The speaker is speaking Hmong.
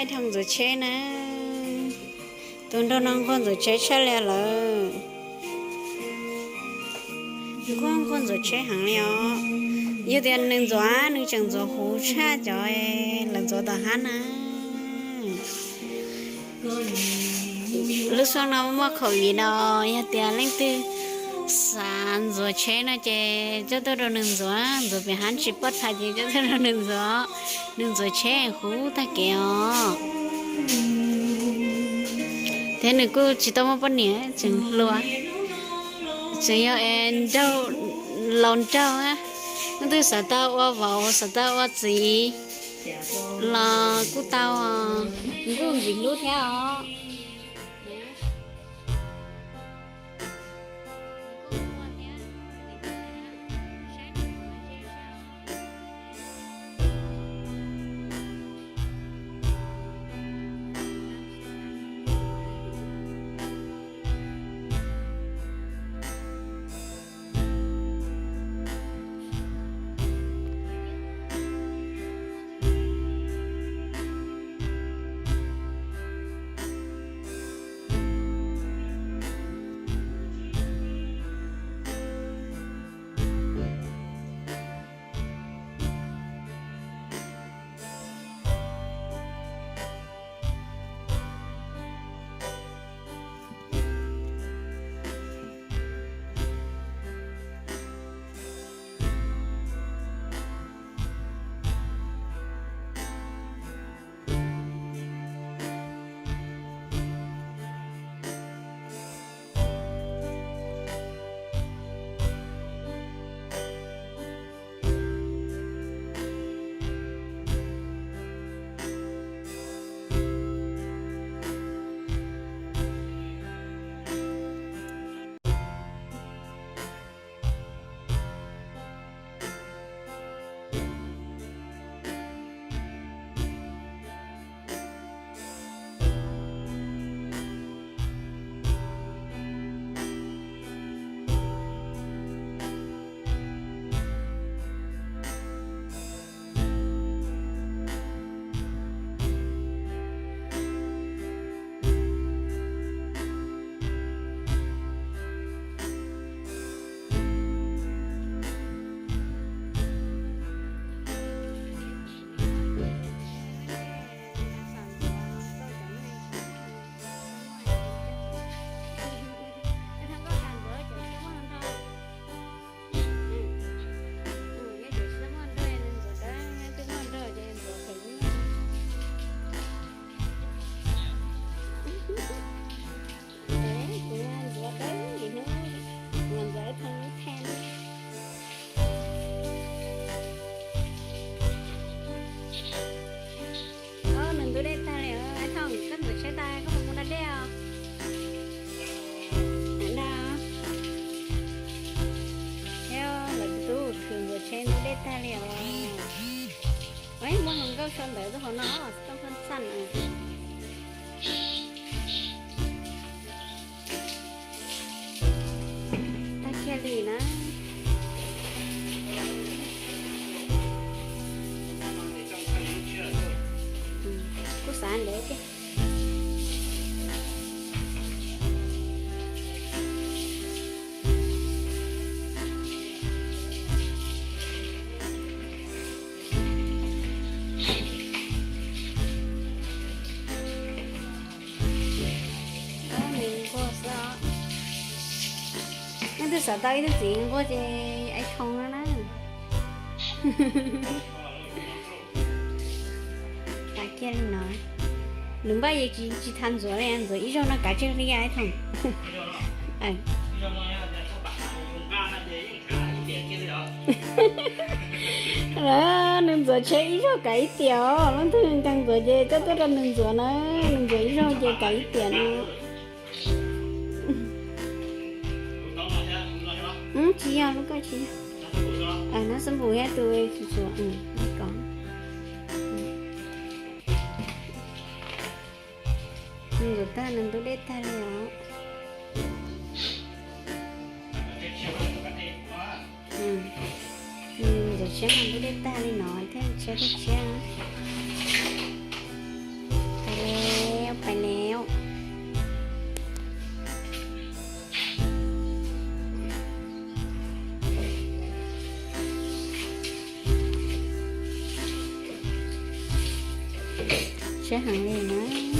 Thooj ntxuav tsheb na, tus nraug no nquag ntxuav tsheb tshaj li lawm. Nquag nquag ntxuav tsheb heev li os. Yog tias nws ntxuav, nws tseem ntxuav huv tshaj cov lawv ntxuav tom hab na. Lub xyoo no muaj khaum viv no, yog tias leej twg xav ntxuav tsheb no ces coj tuaj rau nws ntxuav, ntxuav pem hab tsis poj tha ces coj tuaj rau nws ntxuav. Nws ntxuav tsheb huv tag kev os. Thiab nws kuj tsis tau muaj poj niam, tseem hluas, tseem yog es nraug, laus nraug. Leej twg xav tau ua vauv, xav tau ua txiv los kuj tau, nws kuj ntxim hlub thiab os. Nws ntub dej tag li, Ais Thoom, koj ntxuav tsheb tag koj puas mus da dej os? Da. Thiab lawv tus tub khwv ntxuav tsheb ntub dej tag li os. Muaj hluas nkauj sau ntawv tuaj hauv no, toj thaj xaj. Tag kiag li na. Kuj xav ntev tiag. Nws nquag xwb os. Leej twg xav tau ib tug txiv nquag ces Ais Thoom no na. Kav kiag li no. Lus npaj yeej tsis tas ntxuav li, ntxuav ib zaug no kav tsawg li Ais Thoom. Nws ntxuav tsheb ib zaug kav ib tiam os, leej twg nkees ntxuav ces coj tuaj rau nws ntxuav na, nws ntxuav ib zaug ces kav ib tiam no. Tsis yog lub koj tsis yog. Nab xab npus thiab tus tsuas tsuas ko. Nws ntxuav tag nws ntub dej tag li os. Nws ntxuav tshiab mas ntub dej tag li no thiab tshiab thiab tshiab. Siab heev li na.